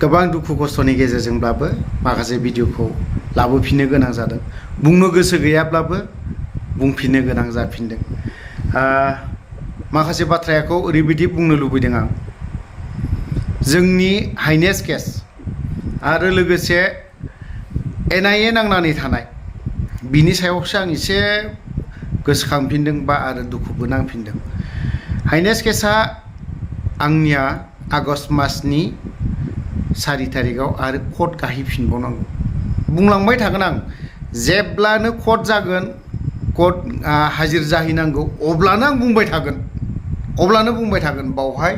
गोबां दुखु खस्थ'नि गेजेरजोंब्लाबो माखासे भिडिअखौ लाबोफिननो गोनां जादों बुंनो गोसो गैयाब्लाबो बुंफिननो गोनां जाफिनदों माखासे बाथ्राखौ ओरैबायदि बुंनो लुबैदों आं जोंनि हाइनेस केस आरो लोगोसे NIA नांनानै थानाय बिनि सायावसो आं एसे गोसोखांफिनदों बा आरो दुखुबो नांफिनदों हाइनेस केसा आंनिया आगष्ट मासनि 4 तारिखआव आरो कर्ट गाहैफिनबावनांगौ बुंलांबाय थागोन आं जेब्लानो कर्ट जागोन कर्ट हाजिर जाहैनांगौ अब्लानो आं बुंबाय थागोन बावहाय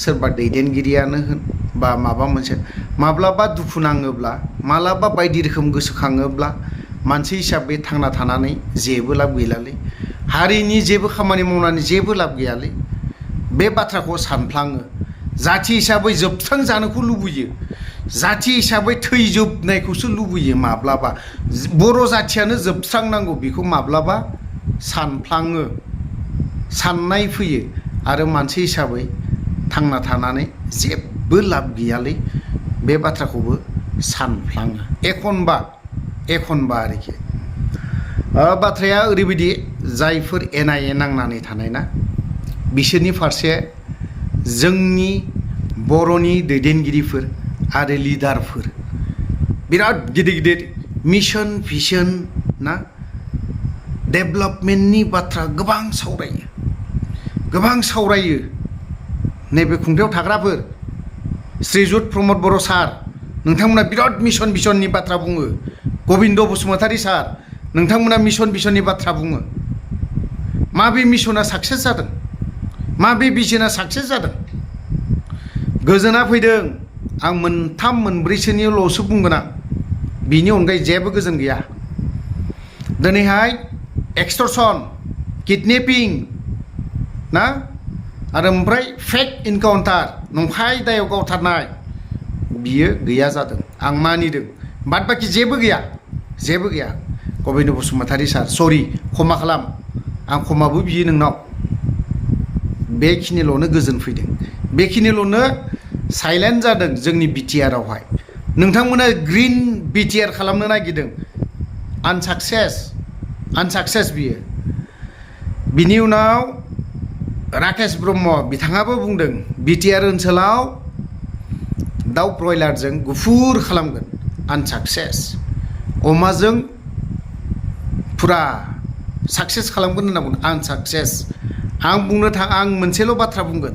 सोरबा दैदेनगिरियानो होन बा माबा मोनसे माब्लाबा दुखु नाङोब्ला माब्लाबा बायदि रोखोम गोसोखाङोब्ला मानसि हिसाबै थांना थानानै जेबो लाब गैलालै हारिनि जेबो खामानि मावनानै जेबो लाब गैयालै बे बाथ्राखौ सानफ्लाङो जाथि हिसाबै जोबस्रांजानोखौ लुबैयो जाथि हिसाबै थैजोबनायखौसो लुबैयो माब्लाबा बर' जाथियानो जोबस्रांनांगौ बेखौ माब्लाबा सानफ्लाङो साननाय फैयो आरो मानसि हिसाबै थांना थानानै जेबो लाब गैयालै बे बाथ्राखौबो सानफ्लाङो एखनबा आरोखि बाथ्राया ओरैबायदि जायफोर NIA नांनानै थानाय ना बिसोरनि फारसे जोंनि बर'नि दैदेनगिरिफोर आरो लिडारफोर बिराद गिदिर मिशन भिजन ना डेभेलपमेन्टनि बाथ्रा गोबां सावरायो नैबे खुंथायाव थाग्राफोर श्रीजुत प्रमद बर' सार नोंथांमोना बिराद मिशन भिजननि बाथ्रा बुङो गबिन्द बसुमतारी सार नोंथांमोना मिशन भिजननि बाथ्रा बुङो माबे मिशना साक्सेस जादों माबे भिजना साक्सेस जादों गोजोना फैदों आं मोनथाम मोनब्रैसोनिल'सो बुंगोन आं बिनि अनगायै जेबो गोजोन गैया दिनैहाय एक्सटर्सन किडनेपिं ना आरो ओमफ्राय फेक इनकाउन्टार नंखाय दायाव गावथारनाय बियो गैया जादों आं मानिदों बाद बाखि जेबो गैया गबिन्द बसुमतारी सार सरि क्षमा खालाम आं क्षमाबो बियो नोंनाव बेखिनिल'नो गोजोन फैदों बेखिनिल'नो साइलेन्ट जादों जोंनि BTR आवहाय नोंथांमोना ग्रिन BTR खालामनो नागिरदों आनसाक्सेस बियो बिनि उनाव राकेश ब्रह्म बिथाङाबो बुंदों BTR ओनसोलाव दाउ ब्रयलारजों गुफुर खालामगोन आनसाक्सेस अमाजों फुरा साक्सेस खालामगोन होनना बुंदों आनसाक्सेस आं मोनसेल' बाथ्रा बुंगोन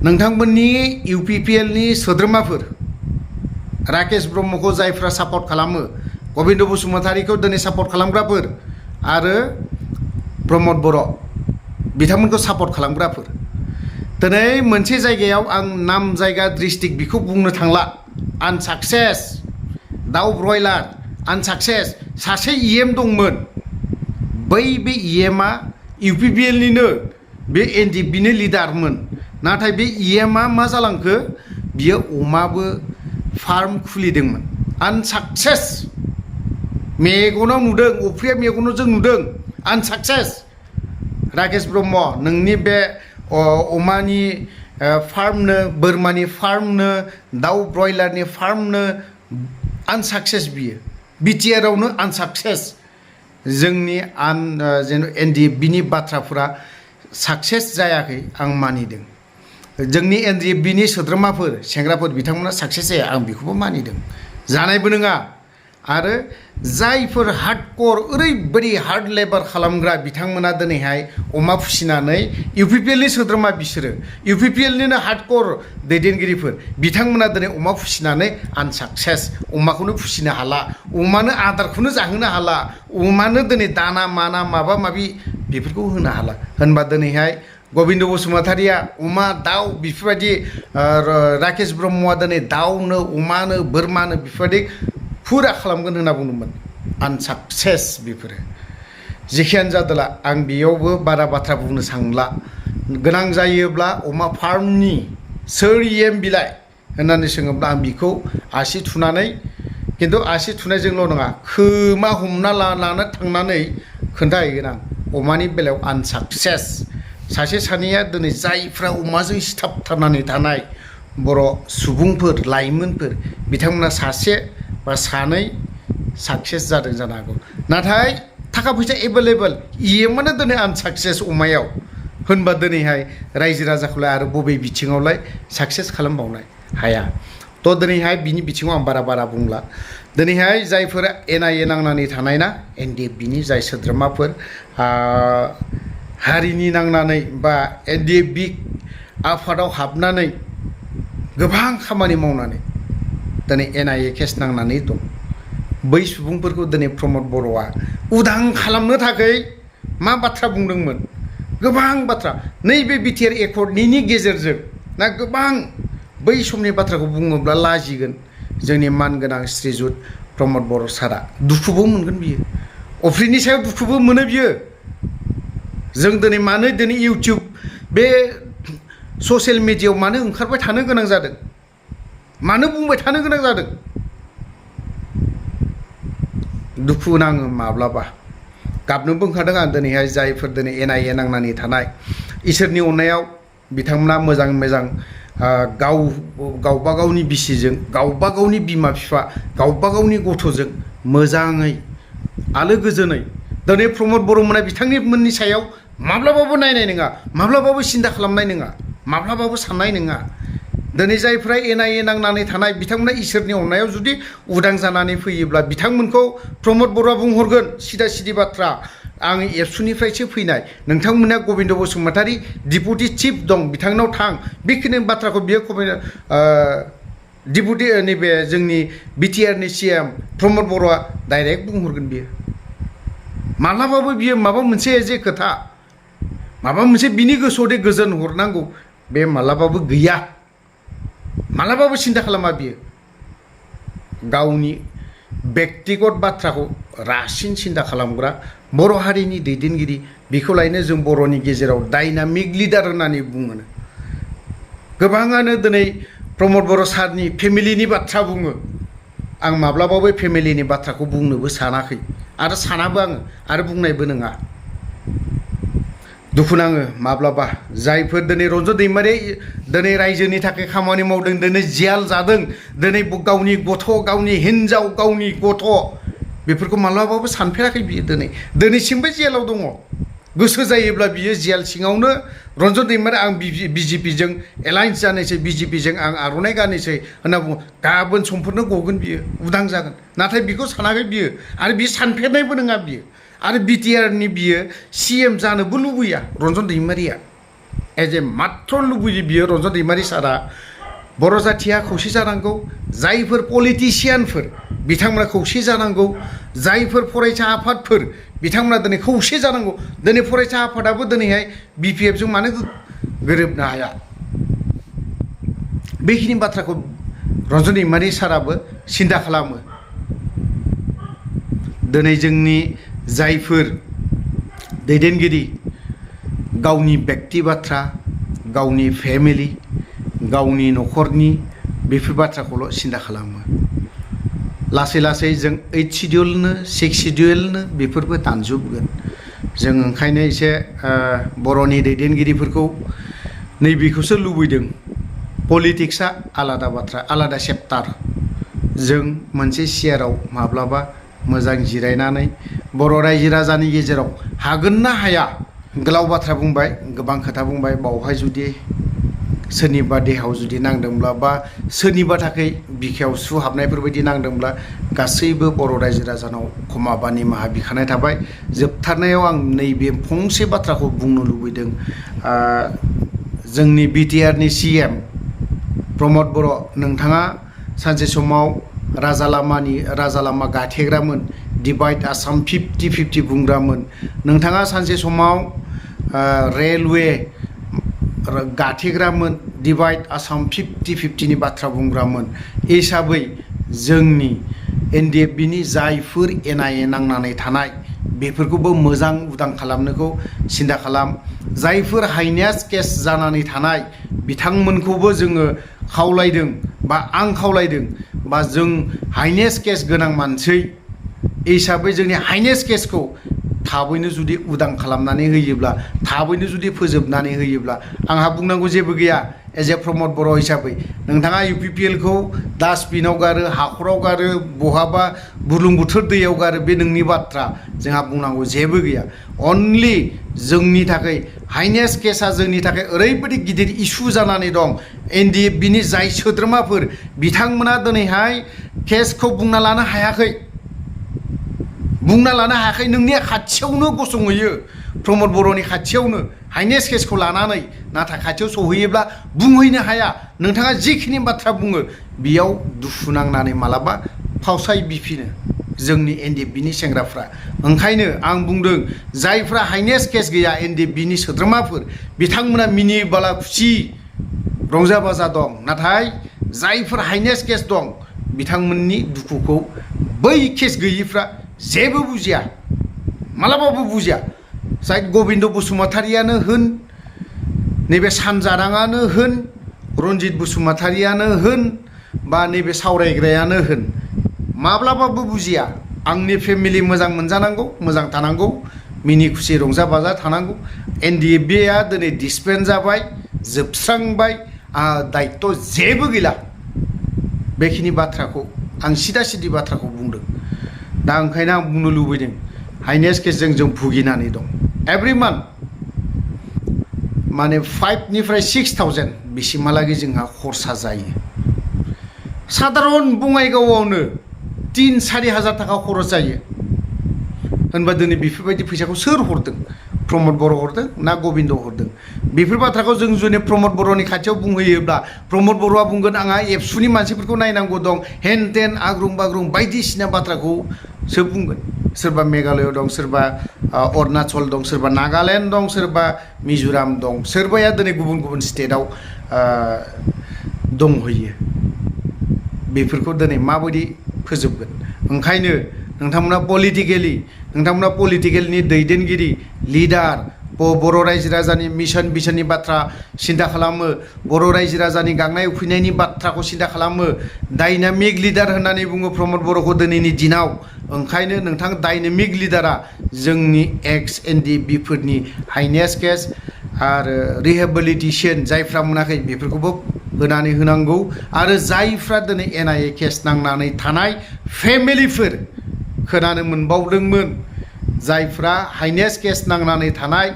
नोंथांमोननि UPPL नि सोद्रोमाफोर राकेश ब्रह्मखौ जायफ्रा सापर्ट खालामो गबिन्द बसुमतारीखौ दिनै सापर्ट खालामग्राफोर आरो प्रमद बर' बिथांमोनखौ सापर्ट खालामग्राफोर दिनै मोनसे जायगायाव आं नाम जायगा डिस्ट्रिक्ट बेखौ बुंनो थांला आनसाक्सेस दाउ ब्रयलार आनसाक्सेस सासे EM दंमोन बे EMआ UPPL निनो बे NDPनि लिडारमोन नाथाय बे EMआ मा जालांखो बियो अमाबो फार्म खुलिदोंमोन आनसाक्सेस मेगनाव नुदों अफ्रिया मेगनाव जों नुदों आनसाक्सेस राकेश ब्रह्म नोंनि बे अमानि फार्मनो बोरमानि फार्मनो दाउ ब्रयलारनि फार्मनो आनसाक्सेस बियो BTR आवनो आनसाक्सेस जोंनि जेन NDPनि बाथ्राफोरा साक्सेस जायाखै आं मानिदों जोंनि NDPनि सोद्रोमाफोर सेंग्राफोर बिथांमोना साक्सेस जाया आं बेखौबो मानिदों जानायबो नङा आरो जायफोर हार्डकर ओरैबायदि हार्ड लेबार खालामग्रा बिथांमोना दिनैहाय अमा फिसिनानै UPPL नि सोद्रोमा बिसोरो UPPL निनो हार्डकर दैदेनगिरिफोर बिथांमोना दिनै अमा फिसिनानै आनसाक्सेस अमाखौनो फिसिनो हाला अमानो आदारखौनो जाहोनो हाला अमानो दिनै दाना माना माबा माबि बेफोरखौ होनो हाला होनबा दिनैहाय गबिन्द बसुमतारीया अमा दाउ बेफोरबायदि राकेश ब्रह्मआ दिनै दाउनो अमानो बोरमानो बेफोरबायदि फुरा खालामगोन होनना बुंदोंमोन आनसाक्सेस बेफोरो जेखियानो जादोला आं बेयावबो बारा बाथ्रा बुंनो सानला गोनां जायोब्ला अमा फार्मनि सोर EM बिलाइ होननानै सोङोब्ला आं बिखौ आसि थुनानै खिन्थु आसि थुनायजोंल' नङा खोमा हमना लाना थांनानै खोन्थाहैगोन आं अमानि बेलायाव आनसाक्सेस सासे सानैया दिनै जायफ्रा अमाजों सिथाबथारनानै थानाय बर' सुबुंफोर लाइमोनफोर बिथांमोना सासे बा सानै साक्सेस जादों जानो हागौ नाथाय थाखा फैसा एभेलेबल इएमानो दिनै आनसाक्सेस अमायाव होनबा दिनैहाय रायजो राजाखौलाय आरो बबे बिथिङावलाय साक्सेस खालामबावनाय हाया थ' दिनैहाय बिनि बिथिङाव आं बारा बुंला दिनैहाय जायफोरा एनआइए नांनानै थानाय ना एनडिएफबिनि जाय सोद्रोमाफोर हारिनि नांनानै बा एनडिएफबि आफादाव हाबनानै गोबां खामानि मावनानै दिनै एनआइए केस नांनानै दं बै सुबुंफोरखौ दिनै प्रमद बर'आ उदां खालामनो थाखाय मा बाथ्रा बुंदोंमोन गोबां बाथ्रा नैबे बिटिआर एकर्डनि गेजेरजों ना गोबां बै समनि बाथ्राखौ बुङोब्ला लाजिगोन जोंनि मानगोनां श्रीजुत प्रमद बर' सारा दुखुबो मोनगोन बियो अफ्रिनि सायाव दुखुबो मोनो बियो जों दिनै मानो दिनै इउटिउब बे ससियेल मिडियायाव मानो ओंखारबाय थानो गोनां जादों मानो बुंबाय थानो गोनां जादों दुखु नाङो माब्लाबा गाबनोबो ओंखारदों आं दिनैहाय जायफोर दिनै एनआइए नांनानै थानाय इसोरनि अननायाव बिथांमोना मोजां गावबा गावनि बिसिजों गावबा गावनि बिमा बिफा गावबा गावनि गथ'जों मोजाङै आलो गोजोनै दिनै प्रमद बर'मोना बिथांनि मोननि सायाव माब्लाबाबो नायनाय नङा माब्लाबाबो सिन्था खालामनाय नङा माब्लाबाबो साननाय नङा दिनै जायफ्रा एनआइए नांनानै थानाय बिथांमोना इसोरनि अननायाव जुदि उदां जानानै फैयोब्ला बिथांमोनखौ प्रमद बर'आ बुंहरगोन सिदा सिदि बाथ्रा आं एबसुनिफ्रायसो फैनाय नोंथांमोना गबिन्द बसुमतारी डिपुटि चिफ दं बिथांनाव थां बेखिनि बाथ्राखौ बियो डिपुटि नैबे जोंनि बिटिआरनि सिएम प्रमद बर'आ डाइरेक्ट बुंहरगोन बियो माब्लाबाबो बियो माबा मोनसे जे खोथा माबा मोनसे बिनि गोसोआव दे गोजोन हरनांगौ बे माब्लाबाबो गैया मालाबाबो सिन्था खालामा बियो गावनि बेक्तिगत बाथ्राखौ रासिन सिन्था खालामग्रा बर' हारिनि दैदेनगिरि बेखौ लायनो जों बर'नि गेजेराव डायनामिक लिडार होननानै बुङो गोबाङानो दिनै प्रमद बर' सारनि फेमिलिनि बाथ्रा बुङो आं माब्लाबाबो फेमिलिनि बाथ्राखौ बुंनोबो सानाखै आरो सानाबो आङो आरो बुंनायबो नङा दुखु नाङो माब्लाबा जायफोर दिनै रन्जन दैमारि दिनै रायजोनि थाखाय खामानि मावदों दिनै जियाल जादों दिनै गावनि गथ' गावनि हिन्जाव गावनि गथ' बेफोरखौ माब्लाबाबो सानफेराखै बियो दिनैसिमबो जेलाव दङ गोसो जायोब्ला बियो जेल सिङावनो रन्जन दैमारि आं बिजेपिजों एलायन्स जानोसै बिजेपिजों आं आर'नाइ गानोसै होनना बुङो गाबोन समफोरनो गगोन बियो उदां जागोन नाथाय बेखौ सानाखै बियो आरो बियो सानफेरनायबो नङा बियो आरो बिटिआरनि बियो सिएम जानोबो लुबैया रन्जन दैमारिया एज ए मात्र लुबैयो बियो रन्जन दैमारि सारा बर' जाथिया खौसे जानांगौ जायफोर पलिटिसियानफोर बिथांमोना खौसे जानांगौ जायफोर फरायसा आफादफोर बिथांमोना दिनै खौसे जानांगौ दिनै फरायसा आफादाबो दिनैहाय बिपिएफजों मानो गोरोबनो हाया बेखिनि बाथ्राखौ रन्जन दैमारि साराबो सिन्था खालामो दिनै जोंनि जायफोर दैदेनगिरि गावनि बेक्ति बाथ्रा गावनि फेमिलि गावनि न'खरनि बेफोर बाथ्राखौल' सिन्था खालामो लासै लासै जों 8 शिडिउलनो 6 शिडिउलनो बेफोरबो दानजोबगोन जों ओंखायनो एसे बर'नि दैदेनगिरिफोरखौ नैबेखौसो लुबैदों पलिटिक्सआ आलादा बाथ्रा आलादा चेप्टार जों मोनसे सियाराव माब्लाबा मोजां जिरायनानै बर' रायजो राजानि गेजेराव हागोन ना हाया गोलाव बाथ्रा बुंबाय गोबां खोथा बुंबाय बावहाय जुदि सोरनिबा देहायाव जुदि नांदोंब्ला बा सोरनिबा थाखाय बिखायाव सु हाबनायफोरबायदि नांदोंब्ला गासैबो बर' रायजो राजानाव क्षमा बा निमाहा बिखानाय थाबाय जोबथारनायाव आं नैबे फंसे बाथ्राखौ बुंनो लुबैदों जोंनि बिटिआरनि सिएम प्रमद बर' नोंथाङा सानसे समाव राजा लामा गाथेग्रामोन डिभाइड आसाम 50-50 बुंग्रामोन नोंथाङा सानसे समाव रेलवे गाथेग्रामोन डिभाइड आसाम 50-50नि बाथ्रा बुंग्रामोन हिसाबै जोंनि एनडिएफबिनि जायफोर एनआइए नांनानै थानाय बेफोरखौबो मोजां उदां खालामनोखौ सिन्था खालाम जायफोर हाइनेस केस जानानै थानाय बिथांमोनखौबो जोङो खावलायदों बा आं खावलायदों बा जों हाइनेस केस गोनां मानसि हिसाबै जोंनि हाइनेस केसखौ थाबैनो जुदि उदां खालामनानै होयोब्ला थाबैनो जुदि फोजोबनानै होयोब्ला आंहा बुंनांगौ जेबो गैया एज ए प्रमद बर' हिसाबै नोंथाङा UPPL खौ डास्टबिनाव गारो हाखराव गारो बहाबा बुरलुंबुथुर दैयाव गारो बे नोंनि बाथ्रा जोंहा बुंनांगौ जेबो गैया अनलि जोंनि थाखाय हाइनेस केसा जोंनि थाखाय ओरैबायदि गिदिर इस्यु जानानै दं NDFB नि जाय सोद्रोमाफोर बिथांमोना दिनैहाय केसखौ बुंना लानो हायाखै नोंनि खाथियावनो गसंहैयो प्रमद बर'नि खाथियावनो हाइनेस केसखौ लानानै नाथाय खाथियाव सौहैयोब्ला बुंहैनो हाया नोंथाङा जिखिनि बाथ्रा बुङो बेयाव दुखु नांनानै मालाबा फावसाय बिफिनो जोंनि NDFB नि सेंग्राफ्रा ओंखायनो आं बुंदों जायफ्रा हाइनेस केस गैया NDFB नि सोद्रोमाफोर बिथांमोना मिनि बाला खुसि रंजा बाजा दं नाथाय जायफोर हाइनेस केस दं बिथांमोननि दुखुखौ बै केस गैयिफ्रा जेबो बुजिया मालाबाबो बुजिया जाय गबिन्द बसुमतारियानो होन नैबे सानजाराङानो होन रन्जित बसुमतारियानो होन बा नैबे सावरायग्रायानो होन माब्लाबाबो बुजिया आंनि फेमिलि मोजां मोनजानांगौ मोजां थानांगौ मिनि खुसि रंजा बाजा थानांगौ NDFB आ दिनै डिसपेन्ड जाबाय जोबस्रांबाय दायित्व जेबो गैला बेखिनि बाथ्राखौ आं सिदा सिदि बाथ्राखौ बुंदों दा ओंखायनो आं बुंनो लुबैदों हाइनेस केसजों जों भुगिनानै दं एभ्रि मान्थ माने 5 निफ्राय 6,000 बिसिमहालागै जोंहा खरसा जायो साधारन बङाइगावआवनो 3-4 हाजार थाखा खरस जायो होनबा दिनै बेफोरबायदि फैसाखौ सोर हरदों प्रमद बर' हरदों ना गबिन्द हरदों बेफोर बाथ्राखौ जों जुदि प्रमद बर'नि खाथियाव बुंहैयोब्ला प्रमद बर'आ बुंगोन आंहा एबसुनि मानसिफोरखौ नायनांगौ दं हेन टेन आग्रुं बाग्रुं बायदिसिना बाथ्राखौ सो बुंगोन सोरबा मेघालयआव दं सोरबा अरुणाचल दं सोरबा नागालेण्ड दं सोरबा मिज'राम दं सोरबाया दिनै गुबुन गुबुन स्टेटआव दंहैयो बेफोरखौ दिनै माबायदि फोजोबगोन ओंखायनो नोंथांमोना पलिटिकेलनि दैदेनगिरि लिडार बर' रायजो राजानि मिशन बिसननि बाथ्रा सिन्था खालामो बर' रायजो राजानि गांनाय उखैनायनि बाथ्राखौ सिन्था खालामो डायनामिक लिडार होननानै बुङो प्रमद बर'खौ दिनैनि दिनाव ओंखायनो नोंथां डायनामिक लिडारा जोंनि एक्स NDFB फोरनि हाइनेस केस आरो रिहेबिलिटेसन जायफ्रा मोनाखै बेफोरखौबो होनानै होनांगौ आरो जायफ्रा दिनै NIA केस नांनानै थानाय फेमिलिफोर खोनानो मोनबावदोंमोन जायफ्रा हाइनेस केस नांनानै थानाय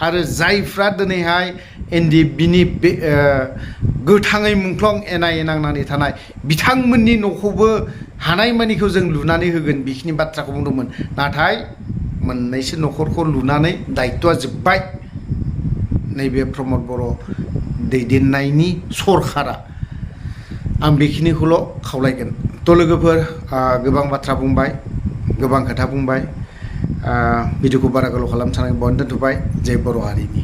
आरो जायफ्रा दिनैहाय NDFB नि गोथाङै मुंख्लं NIA नांनानै थानाय बिथांमोननि न'खौबो हानायमानिखौ जों लुनानै होगोन बेखिनि बाथ्राखौ बुंदोंमोन नाथाय मोननैसो न'खरखौ लुनानै दायित्वआ जोब्बाय नैबे प्रमद बर' दैदेननायनि सरकारा आं बेखिनिखौल' खावलायगोन थ' लोगोफोर गोबां बाथ्रा बुंबाय गोबां खोथा बुंबाय भिडिअखौ बारा गोलाव खालामनो सानाखै बावनो दोनथ'बाय जय बर' हारिनि